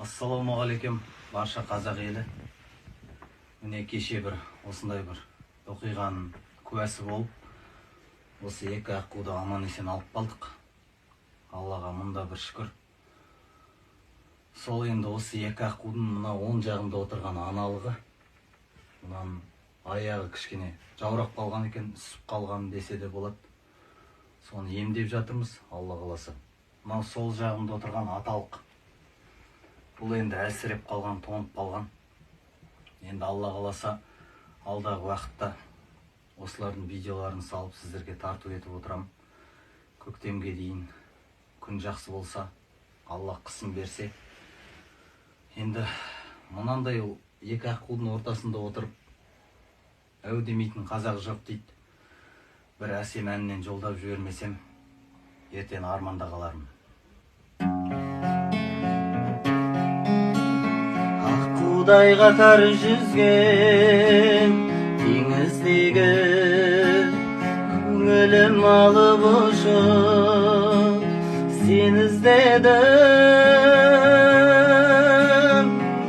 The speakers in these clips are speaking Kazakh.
Ассалаумағалейкум, барша қазақ елі. Міне, кеше бір осындай бір оқиғаның куәсі болып, осы екі аққуды аман есен алып қалдық. Аллаға мың да бір шүкір. Сол енді осы екі аққудың мына оң жағында отырған аналығы, мынаның аяғы кішкене жаурап қалған екен, үсіп қалған десе де болады. Соны емдеп жатырмыз, Алла қаласа. Мынау сол жағында отырған аталық. Бұл енді әлсіреп қалған, тоңып қалған. Енді Алла қаласа, алдағы уақытта осылардың видеоларын салып, сіздерге тарту етіп отырамын. Көктемге дейін күн жақсы болса, Алла қысым берсе. Енді мынандай екі аққудың ортасында отырып, әу демейтін қазақ жоқ дейді. Бір әсем әннен жолдап жібермесем, ертең арманда қалармын. Аққудай қатар жүзген теңіздегі, көңілім алып ұшып сені іздедім,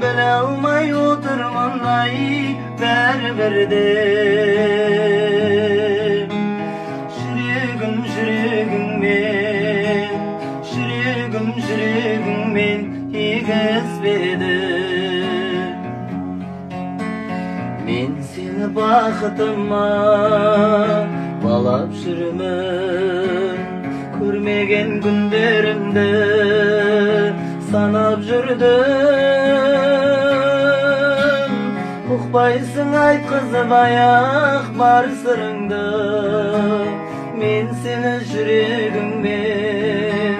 біле алмай отырмын ай бәрібір де. Жүрегім жүрегіңмен, жүрегім жүрегіңмен егізбеді. Мен сені бақытыма балап жүрмін, көрмеген күндерімді санап жүрдім. Ұқпайсың айтқызып аяқ бар сырыңды. Мен сені жүрегіңмен,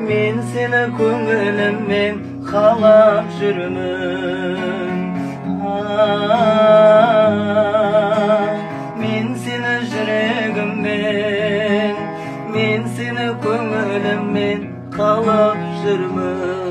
мен сені көңіліммен қалап жүрмін. Мен сені жүрегіммен, мен сені көңіліммен қалап жүрмін.